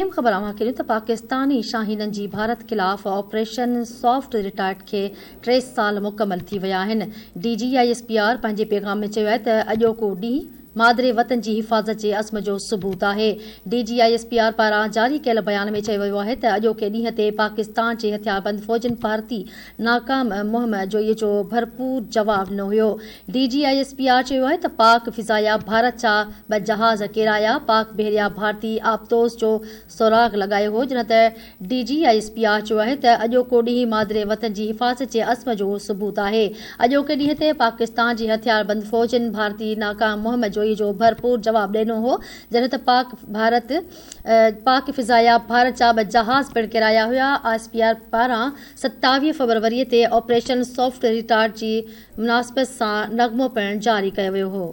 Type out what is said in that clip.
اهم خبر اوهان کي ڏيون ته پاڪستاني شاهينن جي ڀارت خلاف آپريشن سافٽ ريٽارٽ کي ٽي سال مڪمل ٿي ويا آهن. D G I S P R پنهنجي پيغام ۾ چيو آهي ته اڄوڪو ڏينهن مادري وطن جي حفاظت جي عزم جو ثبوت آهي. D G I S P R پاران جاري ڪيل بيان ۾ چيو ويو آهي ته اڄوڪي ڏينهن تي پاڪستان جي هٿياربند فوجن ڀارتي ناڪام مهم جوئي جو ڀرپور جواب ڏنو هيو. D G I S P R چيو آهي ته پاڪ فضائيه ڀارت جا ٻه جهاز ڪيرايا، پاڪ بحريه ڀارتي آبدوز جو سراغ لڳايو هو، جڏهن ته D G I S P R چيو آهي ته اڄوڪو ڏينهن مادري وطن جي حفاظت جي عزم جو ثبوت آهي. اڄوڪي ڏينهن تي پاڪستان جي هٿياربند فوجن ڀارتي ناڪام مهم جوئي جو ڀرپور جواب ڏنو هو، جڏهن ته پاڪ ڀارت پاڪ فضائيه ڀارت جا ٻه جهاز پڻ ڪيرايا هيا. I S P R پاران 27 فبروري تي آپريشن سافٽ ريٽارٽ جي مناسبت سان نغمو پڻ جاري ڪيو ويو هو.